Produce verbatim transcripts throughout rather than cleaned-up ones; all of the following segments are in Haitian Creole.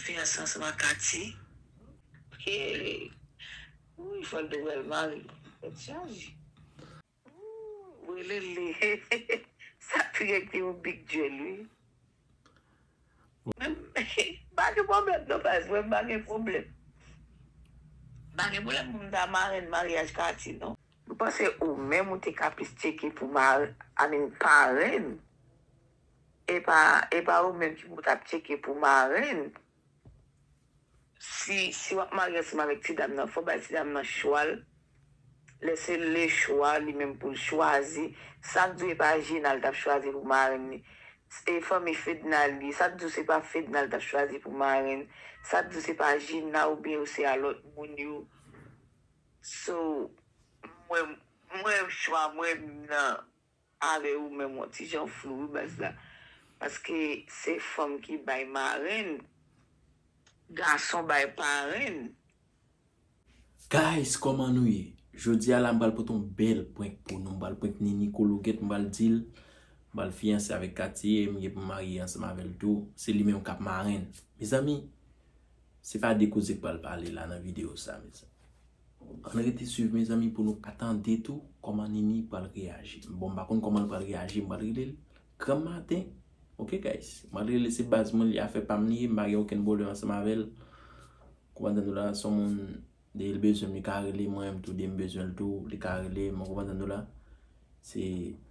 Fiyanse ansanm ak Katy. Hey. Wi, fò l te wè l mari. Tèt chaje. Wi, rele li. Sa tou ye ki yon big duel, wi. Men, pa gen pwoblèm, non, baz. Mwen, pa gen pwoblèm. Pa gen pwoblèm pou m ta marenn maryaj Katy, non. M panse ou menm ou te ka plis tcheke pou marenn, I mean, parenn. E pa, e pa ou menm ki pou t ap tcheke pou marenn. Si, si w ap marye ansanm avèk ti dam nan, fò w bay ti dam nan chwa l. Lè se le chwa li menm pou l chwazi. Sa k di w e pa Gina l t ap chwazi pou marenn li? E fanmi Fedna li, sa k di w se pa Fedna l t ap chwazi pou marenn? Sa k di w se pa Gina oubyen yo se a lòt moun yo? So, mwen, mwen chwa mwen nan avè ou menm yon ti jan flou wi baz la. Paske se fanm ki bay marenn, gason bay parenn. Guys, kòman nou ye? Jodi a la m pral pote yon bèl prank pou nou. M pral prank Nini Kologèt, m pral di l, m pral fiyanse avèk Katie, m gen pou m marye ansanm avè l tou. Se li menm k ap marenn. Mezanmi, se pa de koze k pral pale la nan videyo sa, mezanmi. Ann rete swiv, mezanmi, pou nou ka tande tou kòman Nini pral reyaji. Bon, m pa konn kòman l pral reyaji, m pral rele l granm maten. Ok, guys, m pral rele l, se baz mwen, li afè pa m li ye, m pa gen okenn pwoblèm ansanm avè l. Konprann tande w la, se yon moun, de l bezwen m, li ka rele mwen, m tou de m bezwen l tou, li ka rele m, ou konprann tande w la. Se,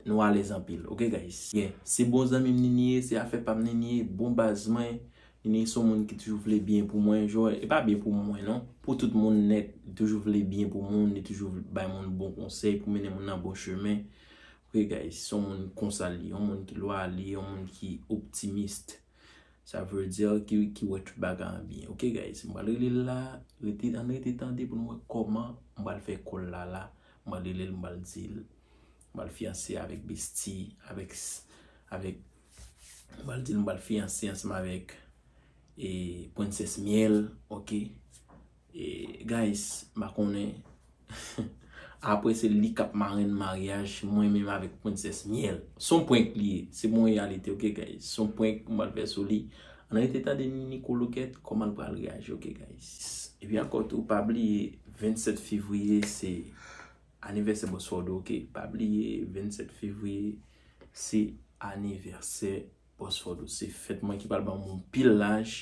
nou alèz anpil, ok, guys? Yeah, se bon zanmi m Nini ye, se afè pa m Nini ye, bon baz mwen. Nini se yon moun ki toujou vle byen pou mwen, jan, e pa byen pou mwen non, pou tout moun nèt, li toujou vle byen pou moun, li toujou bay moun bon konsèy, pou mennen moun nan bon chemen. Ok, guys, se yon moun konsa li ye, yon moun ki lwayal, li ye yon moun ki optimist. Sa vle di ki, ki wè tout bagay an byen. Ok, guys, m pral rele l la, rete, ann rete tande pou nou wè kòman m pral fè kòl la la. M pral rele l, m pral di l, m pral fiyanse avèk Bestie, avèk, avèk, m pral di l m pral fiyanse ansanm avèk e, Princess Miel, ok? E, guys, m pa konnen. Apre, se li k ap marenn maryaj mwen menm avèk Princess Miel. Se yon prank li ye. Se pa yon reyalite, ok, guys? Se yon prank m pral fè sou li. Ann rete tande Nini Kologèt kòman l pral reyaji, ok, guys? Epi ankò tou, pa bliye, vennsèt fevriye, se anivèsè Bòs Fòdo, ok? Pa bliye, vennsèt fevriye, se anivèsè Bòs Fòdo. Se fèt mwen ki pral ban m yon pil laj.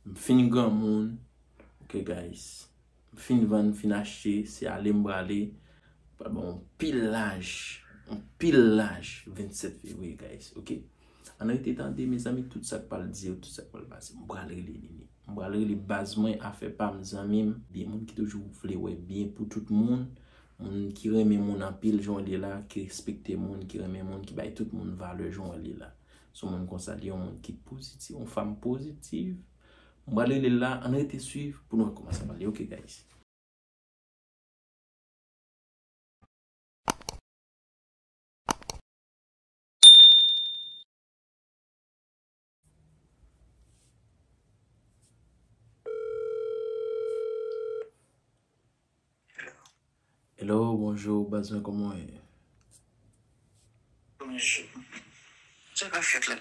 M fin granmoun. Ok, guys. M fin vann, m fin achte, se ale m prale. Pral ban m yon pil laj. Yon pil laj. Vennsèt fevriye, guys. Ok? Ann rete tande, mezanmi, tout sa k pral di yo, tout sa k pral pase. M pral rele Nini. M pral rele baz mwen, afè pa m, zanmi m. Byen, moun ki toujou vle wè byen pou tout moun. Moun ki renmen moun anpil, jan w ye la, ki respekte moun, ki renmen moun, ki bay tout moun valè, jan w ye la. Se yon moun konsa, li yon moun ki pozitif, yon fanm pozitif. M pral rele l la, ann rete swiv pou nou wè kòman sa pral ye. Ok, guys. Hello, bonjou, baz mwen, kòman w ye? Bonjou. Sa k ap fèt la?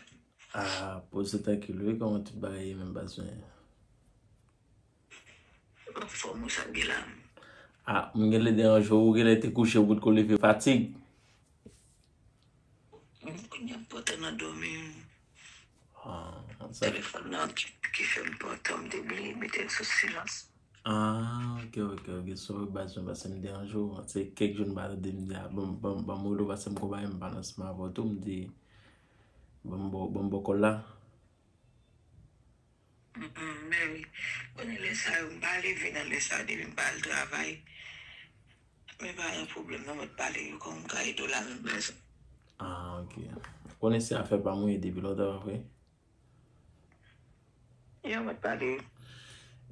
Ah, poze trankil wi, kòman tout bagay ye menm, baz mwen? Anfòm wi, sa k gen la? Ah, m genlè deranje w, ou genlè te kouche, ou potko leve, fatig. Mwen kounye a m pòtan nan dòmi. Ah, sa. Telefòn nan ki, ki fè m pòtan, m te bliye mete l sou silans. Ah, ok, ok, ok. Sorry, baz mwen, paske m deranje w. Se kèk jou m pa tande, m di, ah, ban m, ban m, ban m rele w, paske m konprann m pa nan semen avè w tou, m di, ban m ba w, ban m ba w kòl la. Mm, mm, men wi. Konnen lè sa yo, m pa leve nan lè sa yo, depi m pa al travay. Men pa gen pwoblèm non, mèt pale yo, kòman m ka ede w la menm baz. Ah, ok. Konnen se afè pa m wi, depi lontan, pa vre? Yo, mèt pale.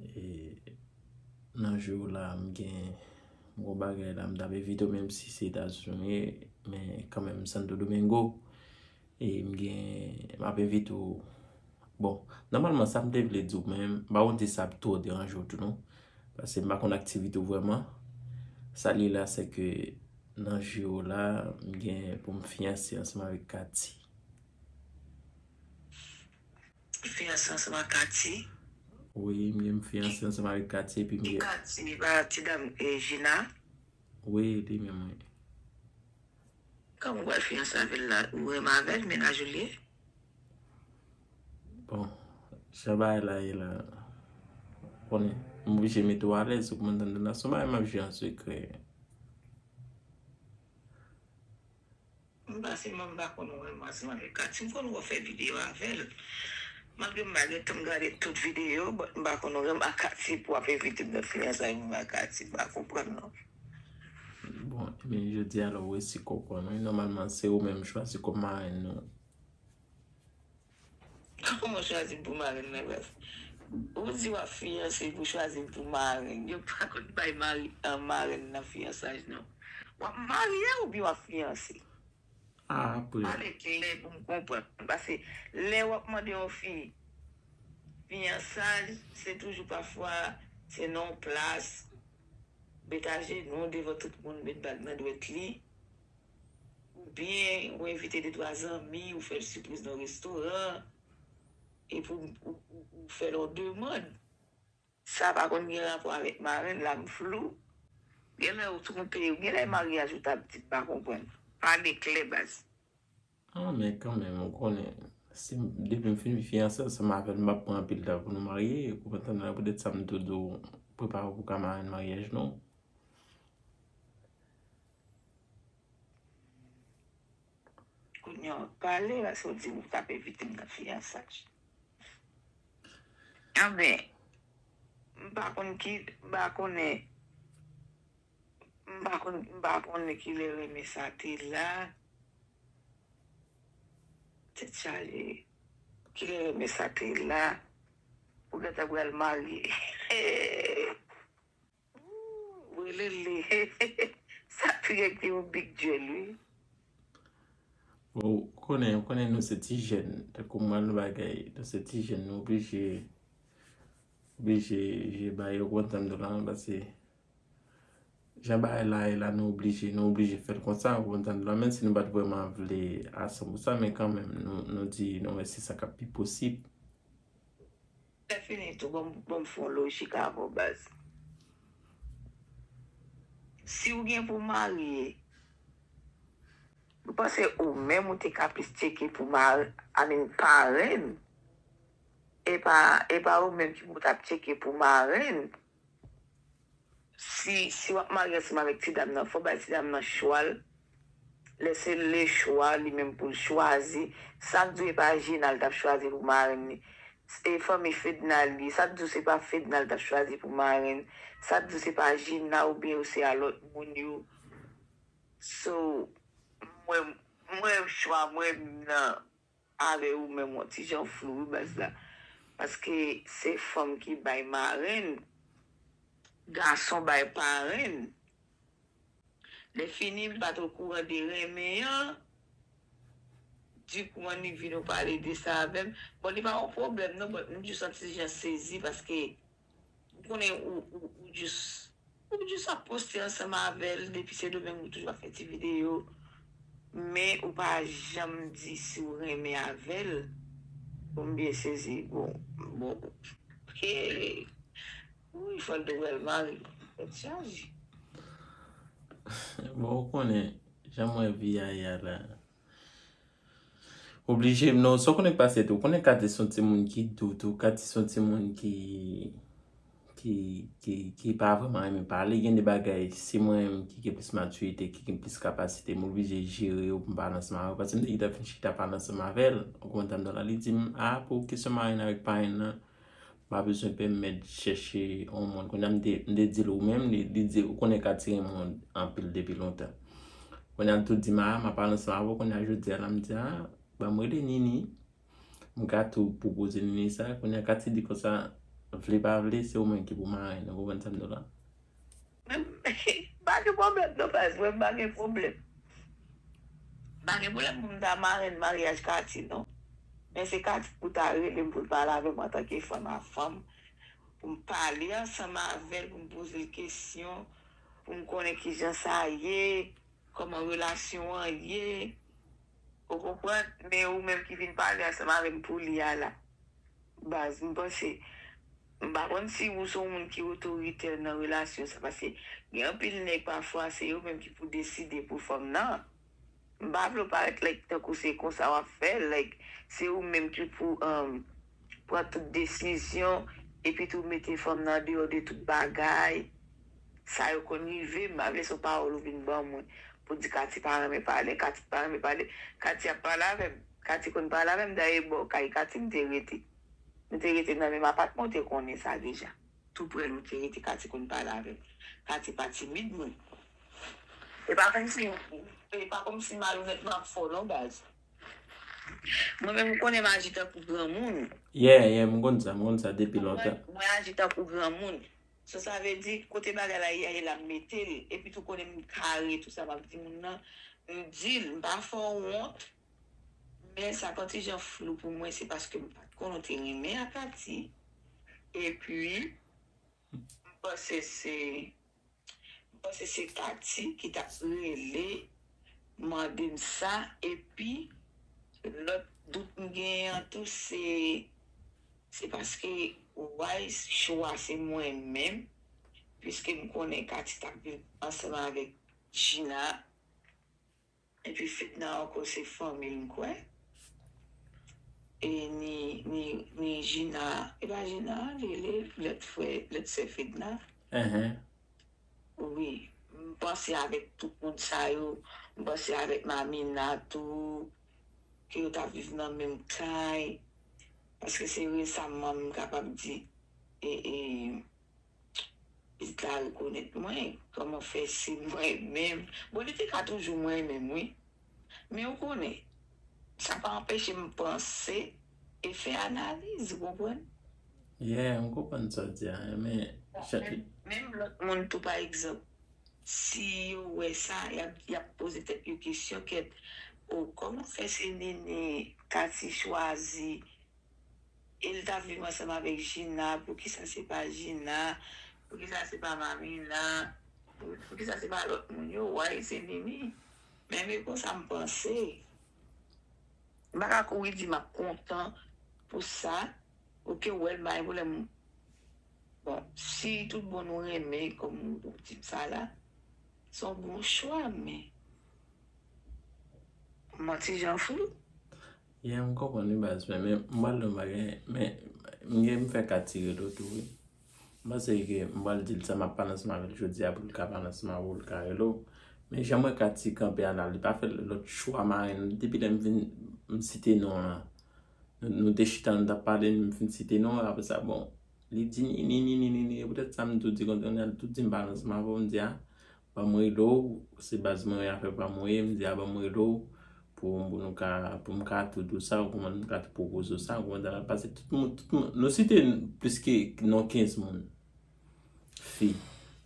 E, nan jou la, m gen yon bagay la, m t ap evite w, menm si se Etazini w ye, men kanmenm Santo Domingo. E m gen, m ap evite w. Bon, nòmalman, sa m te vle di w, men m pa konn si sa ap twò deranje w tou, non. Paske m pa konn aktivite w vrèman. Sa li la, se ke nan jou la, m gen pou m fiyanse ansanm avèk Katy. Fiyanse ansanm ak Katy. Wi, m gen fiyanse ansanm avèk Katy epi m gen. Katy, pa ti dam, eh, Gina? Wi, li menm, wi. Kòman w pral fiyanse avè l la? Ou renmen avè l, mennaj ou l ye? Bon, jan bagay la ye la, konnen, m oblije mete w alèz, ou konprann tande la, se yon bagay m ap jwe an sekrè. M pa sèlman m pa konn wè l, m ansanm avèk Katy, m konn wè w fè videyo avè l. Malgre m pa gen tan m gade tout videyo, but m pa konn wè m ak Katy pou w ap envite m nan fiyansay mwen ak Katy, m pa konprann non. Bon, ebyen, jodi a la, ou resi konprann, wi. Nòmalman, se ou menm chwazi kòm marenn nou. Kòman w chwazi m pou marenn nan, baz? Ou di w ap fiyanse pou chwazi m pou marenn. Yo pa konn bay mari, an, marenn nan fiyansaj, non. W ap marye oubyen w ap fiyanse? Ah, apre. Pale klè pou m konprann. Paske lè w ap mande yon fi fiyansaj, se toujou pafwa se nan yon plas, met ajenou devan tout moun, met bag nan dwèt li. Oubyen ou envite de twa zanmi, ou fè l sipriz nan restoran, epi ou, ou, ou, ou fè l yon demann. Sa pa konn gen rapò avèk marenn la, m flou. Genlè ou twonpe, genlè maryaj ou t ap di, m pa konprann. Pale klè, baz. Ah, men kanmenm, ou konnen, si m, depi m fin fiyanse ansanm avè l, m ap pran anpil tan pou nou marye, ou konprann, poutèt sa m tou di w, prepare w pou w ka marenn maryaj nou. Kounye a w ap pale, paske w di w t ap envite m nan fiyansaj. Anben, m pa konn ki, m pa konnen, m pa konn, m pa konnen kilè renmen sa te la. Tèt chaje, kilè renmen sa te la. Ou gentan pral marye. Ooh, welele. Sa tou ye ki yon big duel, wi. Bon, ou konnen, ou konnen nou se ti jèn. Tankou mwen, nou bagay, nou se ti jèn, nou oblije, oblije, oblije bay, ou konprann sa m di w la, paske jan bagay la ye la, nou oblije, nou oblije fè l konsa, ou konprann sa m di w la, menm si nou pa t vrèman vle a san pou san, men kanmenm, nou, nou di, nou wè se sa k ap pi posib. Lè fini tou, ban m, ban m fè yon lojik avè w, baz. Si w gen pou w marye, m panse ou menm ou te ka plis tcheke pou mar-, I mean, parenn. E pa, e pa ou menm ki pou t ap tcheke pou marenn. Si, si w ap marye ansanm avèk ti dam nan, fò w bay ti dam nan chwa l. Lè se le chwa li menm pou l chwazi. Sa k di w e pa Gina l t ap chwazi pou marenn li? E fanmi Fedna l ye. Sa k di w se pa Fedna l t ap chwazi pou marenn? Sa k di w se pa Gina oubyen yo se a lòt moun yo? So, mwen, mwen chwa mwen menm nan avè ou menm yon ti jan flou wi baz la. Paske se fanm ki bay marenn, gason bay parenn. Lè fini, m pa t okouran de renmen an. Dikou annik vin ou pale de sa avè m. Bon, li pa yon pwoblèm non, but m jis yon ti jan sezi paske ou konnen ou, ou, ou jis, ou jis ap poste ansanm avè l, depi Sendomeng ou toujou ap fè ti videyo, men ou pa janm di si w renmen avè l. Bon, m byen sezi. Bon, bon, ok. Wi, fò l te pral mari. Tèt chaje. Bon, ou konnen, jan m wè vi a ye a la. Oblije, non, sa w konnen k pase tou. Ou konnen Katy se yon timoun ki dou tou. Katy se yon timoun ki, ki, ki, ki pa vrèman renmen pale. Gen de bagay, se mwen menm ki gen plis matirite, ki gen plis kapasite, m oblije jere yo pou m pale ansanm avè w. Paske m te gentan fin chita pale ansanm avè l. Ou konprann sa m di w la? Li di m, a, pou kesyon marenn avèk parenn nan, m pa bezwen pèmèt chèche yon moun. Kounye a m te, m te di l ou menm, li, li di, ou konnen Katy renmen w anpil depi lontan. Kounye a l tou di m, a, m ap pale ansanm avè w. Kounye a jodi a la, m di, a, ban m rele Nini. M ka tou pwopoze Nini sa. Kounye a Katy di konsa, vle pa vle, se ou menm ki pou marenn. Ou konprann sa m di w la? Men, pa gen pwoblèm non, baz, mwen m pa gen pwoblèm. M pa gen pwoblèm pou m ta marenn maryaj Katy non. Men se Katy pou ta rele m pou l pale avè m antanke fanm a fanm. Pou m pale ansanm avè l, pou m poze l kesyon, pou m konnen kijan sa ye, kòman relasyon an ye. Ou konprann? Men ou menm ki vin pale ansanm avè m pou li a la. Baz, m panse, M pa konn si ou se yon moun ki otoritè nan relasyon sa, paske gen anpil nèg pafwa se yo menm ki pou deside pou fanm nan. M pa vle w parèt like tankou se konsa w ap fè, like se ou menm ki pou um, pran tout desizyon, epi tou mete fanm nan andeyò de tout bagay. Sa yo konn rive, m pa vle se yon pawòl ou vin ban mwen pou di Katy pa renmen pale, Katy pa renmen pale. Katy ap pale avè m. Katy konn pale avè m, dayè bò kay Katy m te rete. M te rete nan menm apatman, ou te konnen sa deja. Tou prè nou te rete, Katy konn pale avè m. Katy pa timid mwen. E pa kòmsi, e pa kòmsi malonètman ap fò non baz. Mwen menm m konnen m aji tankou granmoun. Yeah, yeah, m konn sa, m konn sa depi lontan. Mwen aji tankou granmoun. So sa vle di kote bagay la ye a, e la m mete l. Epi tou konnen m kare, tou sa m ap di moun nan, m di l, m pa fè w wont. Men sa pran ti jan flou pou mwen, se paske m pa t konnen w te renmen a Katy. Epi, m panse se, m panse se Katy ki t ap rele, mande m sa, epi lòt dout m genyen an tou, se, se paske why chwa se mwen menm, piske m konnen Katy t ap viv ansanm avèk Gina, epi Fedna ankò se fanmi l m kwè. E ni, ni, ni Gina, e pa Gina li ye, lòt frè, lòt sè Fedna. Enhen. Wi, m panse avèk tout moun sa yo, m panse avèk Mamina tou, ke yo t ap viv nan menm kay. Paske se resaman m kapab di, e, e, pitit la rekonèt mwen, kòman fè se mwen menm. Bon, li te ka toujou mwen menm, wi. Men ou konnen, sa pa anpeche m panse e fè analiz, ou konprann? Yeah, m konprann sa w di a, men chak. Menm, menm lòt moun tou, pa egzanp, si yo wè sa, y ap, y ap poze tèt yo kesyon, kèt, o, kòman fè se Nini Katy chwazi, e l t ap viv ansanm avèk Gina, poukisa se pa Gina, poukisa se pa Mamina, poukisa se pa lòt moun yo, why se Nini? Men, men konsa m panse. M pa ka kouri di m ap kontan pou sa. Oke, well, pa gen pwoblèm. Bon, si tout bon nou renmen, kòm ou di m sa la, se yon bon chwa, men m an ti jan flou. Yeah, m konprann wi baz, men, men m pral di yon bagay, men m gen m fè Katy rele w tou wi. M panse ke m pral di l sa m ap pale ansanm avè l jodi a pou l ka pale ansanm avè w, l ka rele w. Men jan m wè Katy kanpe a la, li pa fè lòt chwa marenn. Depi lè m vin, m site non an. Nou, nou te chita, nou t ap pale, m fin site non an, apre sa, bon, li di Nini, Nini, Nini, e poutèt sa m tou di, kounye a l tou di m pale ansanm avè w, m di a, ban m rele w, se baz mwen afè pa m wi, m di a ban m rele w, pou, pou nou ka, pou m ka tou di w sa, ou konprann, m ka tou pwopoze w sa, ou konprann, paske tout moun, tout moun, nou site plis ke non kenz moun. Fi.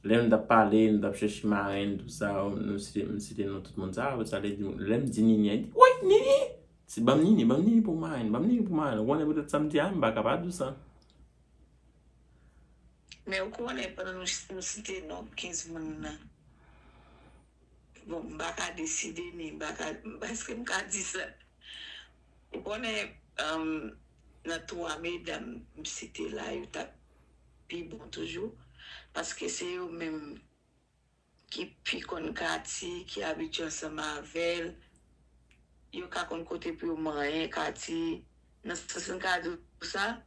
Lè nou t ap pale, nou t ap chèche marenn, tou sa, nou site, m site non tout moun sa, apre sa, lè di, lè m di Nini, li di, wi, Nini! Se ban m Nini, ban m Nini pou marenn, ban m Nini pou marenn. Ou konnen poutèt sa m di a, m pa ka pa di w sa. Men ou konnen pandan nou, nou site non kenz moun nan. Bon, m pa ka deside ni, m pa ka, èske m ka di sa? Ou konnen, um, nan twa medam m site la, yo t ap pi bon toujou. Paske se yo menm ki pi konn Katy, ki abitye ansanm avè l. Yo ka konn kote pou yo manyen Katy. Nan sans m ka di w sa,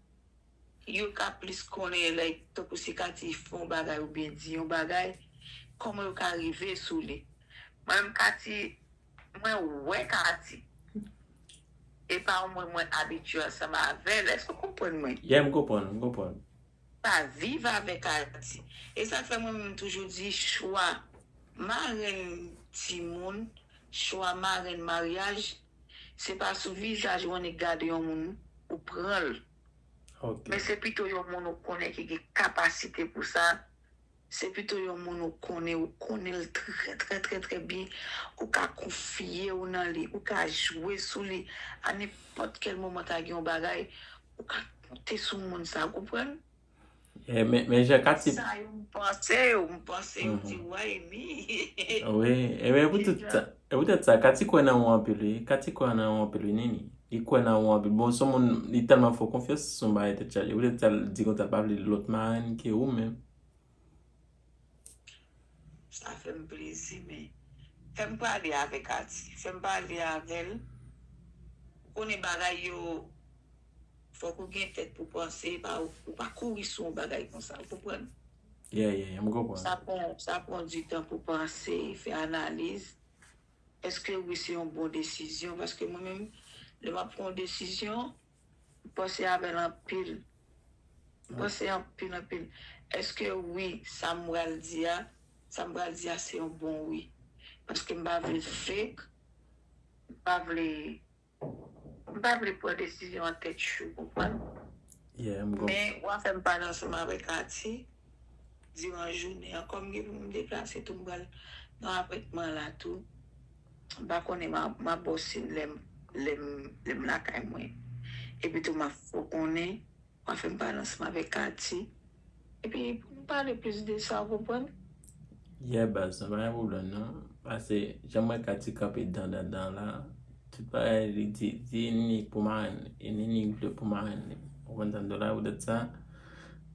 yo ka plis konnen, like, tankou si Katy fè yon bagay oubyen di yon bagay, kòman yo ka rive sou li. Mwen menm Katy, mwen wè Katy. E pa mwen, mwen abitye ansanm avè l. Èske w konprann mwen? Yeah, m konprann, m konprann. Pa viv avè Katy. E sa k fè mwen menm m toujou di chwa marenn timoun, chwa marenn maryaj, se pa sou vizaj ou annik gade yon moun ou pran l. Ok. Men se pito yon moun ou konnen ki gen kapasite pou sa. Se pito yon moun ou konnen, ou konnen l trè, trè, trè, trè byen. Ou ka konfye w nan li, ou ka jwe sou li. A nenpòt kèl moman ta gen yon bagay, ou ka konte sou moun sa, ou konprann? Eh, men, men jan Katy. Sa yo m panse, yo m panse, yo di, why me? Wi, e men poutèt sa, e poutèt sa, Katy kwè nan ou anpil, wi. Katy kwè nan ou anpil, wi, Nini. Li kwè nan ou anpil. Bon, se yon moun, li tèlman fè w konfyans, se yon bagay tèt chaje. Poutèt sa, l di konsa, l pa vle lòt marenn ke ou menm. Sa fè m plezi, men fè m pale avèk Ati. Fè m pale avè l. Ou konnen bagay yo, fòk ou gen tèt pou panse, pa, ou pa kouri sou yon bagay konsa, ou konprann? Yeah, yeah, yeah, m konprann. Sa pran, sa pran di tan pou panse, fè analiz. Èske wi se yon bon desizyon? Paske mwen menm, lè m ap pran yon desizyon, m panse avè l anpil. M panse anpil, anpil. Èske wi, sa m pral di a, sa m pral di a se yon bon wi? Paske m pa vle fake, m pa vle, m pa vle pran desizyon an tèt cho, konprann? Yeah, m konprann. Men, w a fè m pale ansanm avèk Ati diran jounen an. Kòm gen pou m deplase tou, m pral nan apatman la tou. M pa konnen m a, m a bòse lè m, lè m, lè m lakay mwen. Epi tou, m a fè w konnen, w a fè m pale ansanm avèk Ati. Epi, pou nou pale plis de sa, w konprann? Yeah, baz, sa pa gen pwoblèm, non. Paske, jan m wè Kati kanpe dan, dan, dan la, tout bagay li di, di Nick pou marenn li, e Nick vle pou marenn li. Ou konn tande la, poutèt sa,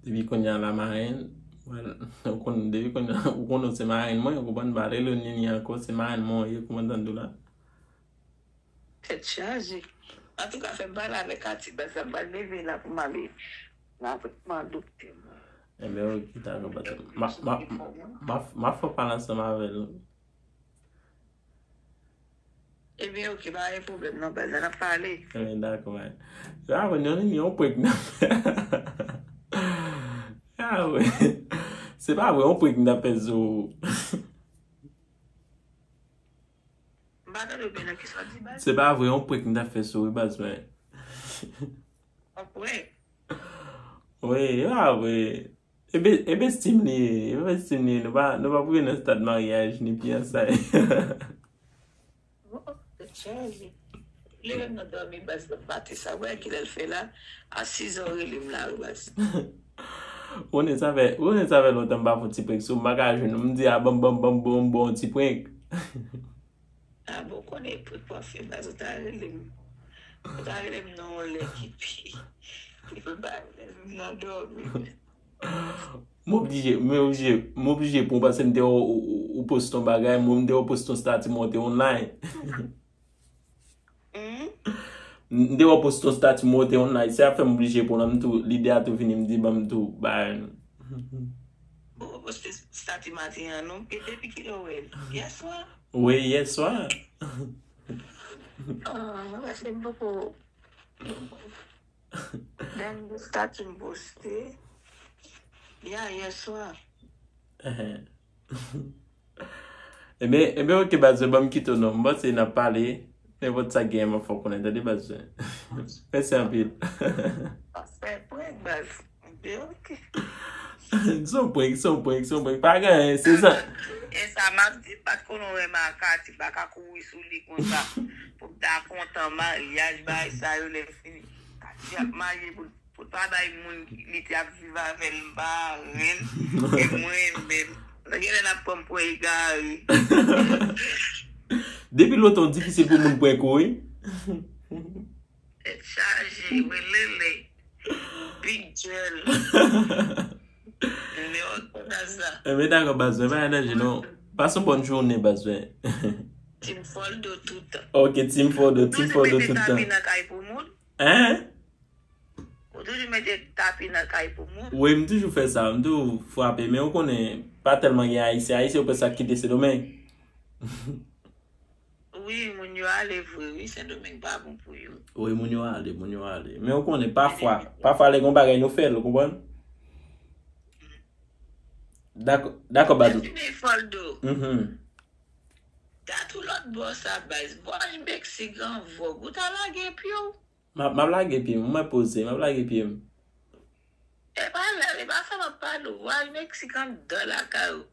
depi kounye a la marenn, well, ou konn, depi kounye a, ou konn ou se marenn mwen, ou konprann, m pa rele w Nini ankò, se marenn mwen ou ye, ou konprann tande la. Tèt chaje. Antouka, fè m pale avèk Kati, baz, sa m pral leve la pou m ale nan apatman doktè mwen. Ebyen, oke, dakò, baz. M a, m a, m a, m a fè w pale ansanm avè l. Ebyen, oke, pa gen pwoblèm non, baz, ann ap pale. Ebyen, dakò, man. Se pa vre, non, Nini, yon prank n ap fè. Ah, wi. Se pa vre, yon prank n ap fè sou ou. M pa tande w byen, nan kisa w di, baz? Se pa vre, yon prank m t ap fè sou ou, wi, baz, mwen. Yon prank? Wi, se pa vre. E be-, e bestie m li ye, e bestie m li ye. Nou pa, nou pa pou rive nan stad maryaj, ni fiyansay. Oh, tèt chaje. Leve m nan dòmi, baz, m ap bati sa. Wè kilè l fè la? A sizè w rele m la, wi, baz. Ou konnen sa fè, ou konnen sa fè lontan m pa fè yon ti prank sou ou, m pa ka jwenn ou. M di, a, ban m, ban m, ban m, ban m, ban m yon ti prank. A bon, konnen prank w ap fè, baz, ou ta rele m. Ou ta rele m nan yon lè ki pi, ki pi ba, leve m nan dòmi. M oblije, m oblije, m oblije pran w paske m te wè w, ou, ou, ou poste yon bagay, mwen m te wè w poste yon stati, mwen te online. M te wè w poste yon stati, mwen te online. Se sa k fè m oblije pran w, m tou, lide a tou vini, m di ban m tou bay. Ou poste stati maten an, non? E depi kilè w wè l? Yèswa? Wi, yèswa. Ah, mwen panse m poko. Dènye stati m poste. Ya, yèswa. Ebyen, ebyen, oke, baz, ban m kite w non. M panse n ap pale. Nenpòt sa k genyen, m ap fè w konnen, tande, baz. Mèsi anpil. Fè prank, baz. Ebyen, oke. Se yon prank, se yon prank, se yon prank. Pa gen anyen, se sa. E sa m ap di, m pa t konnen w renmen ak Kati, m pa ka kouri sou li konsa. Pou m ta kontan maryaj, bagay sa yo lè fini. Kati ap marye pou, pou l pa bay moun li te ap viv avè l, m pa renmen l, e mwen menm. Genlè n ap pran m pou egare. Depi lontan, difisil pou moun prank ou, wi. Tèt chaje, welele. Big Jel. Nimewo baz la. Ebyen, dakò, baz, mwen pa nan danje, non. Pase yon bòn jounen, baz, mwen. Team Foldo toutan. Ok, Team Foldo, Team Foldo toutan. Ou toujou mete tapi nan kay pou moun? Hein? Ou toujou mete tapi nan kay pou moun? Wi, m toujou fè sa, m toujou frape, men ou konnen, pa tèlman gen Ayisyen. Ayisyen, yo plis ap kite Sendomeng. Wi, moun yo ale vre, wi, Sendomeng pa bon pou yo. Wi, moun yo ale, moun yo ale. Men ou konnen, pafwa, pafwa lè gen yon bagay nou fè l, ou konprann? Dakò, dakò, baz. Mèsi, men Foldo. Mhm. Dat ou lòt bò sa, baz. Vwaj Meksik an vòg. Ou ta lage pye w? M ap, m ap lage pye m, mwen poze, m ap lage pye m. E pa lè, e pa sa m ap pale w. Vwaj Meksik anndan lakay ou.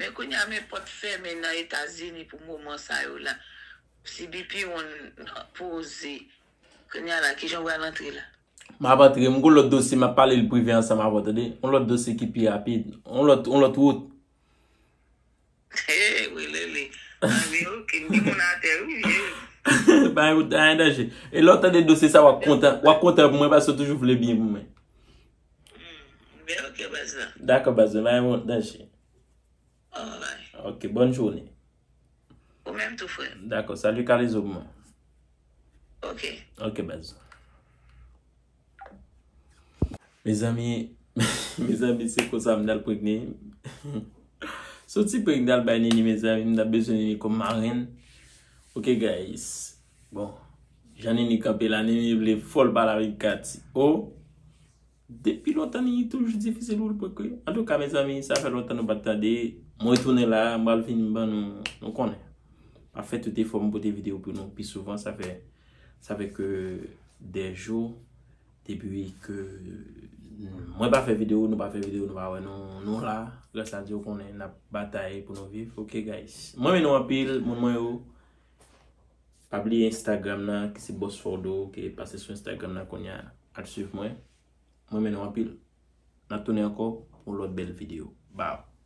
Men kounye a, men pòt fèmen nan Etazini pou moman sa yo la. Si B P one poze, kounye a la, kijan w pral antre la? M ap antre, m gon lòt dosye, m ap pale l prive ansanm avè w, tande? Yon lòt dosye ki pi rapid. Yon lòt, yon lòt wout. Hey, welele. Anvi, ok, m gen moun atè, wi, vye. Pa gen danje. E lè w tande dosye sa, w ap kontan, w ap kontan pou mwen paske w toujou vle byen pou mwen. Men ok, baz la. Dakò, baz la, pa gen danje. Alright. Ok, bonne journée. Ou menm tou, frè. Dakò, salye Kalezo pou mwen. Ok. Ok, baz. Mezanmi, mezanmi, se konsa m t al prank Nini. Soti prank m t al bay Nini, mezanmi, m t ap bezwen Nini kòm marenn. Ok, guys. Bon, jan Nini kanpe la, Nini vle fò l pale avèk Katy. Oh, depi lontan Nini toujou difisil pou l prank wi. Antouka, mezanmi, sa fè lontan nou pa t tande. Mwen retounen la, m pral vin ban nou, nou konnen. M ap fè tout efò m pote videyo pou nou pi souvan, sa fè, sa fè ke de jou depi ke mwen pa fè videyo, nou pa fè videyo, nou pa wè nou, nou la. Gras a Dye, w konnen n ap batay pou nou viv. Ok, guys. Mwen renmen nou anpil, moun mwen yo. Pa bliye Instagram nan, ki se Boss Fordo, ki pase sou Instagram nan kounye a, al swiv mwen. Mwen renmen nou anpil. N ap tounen ankò pou yon lòt bèl videyo. Bye.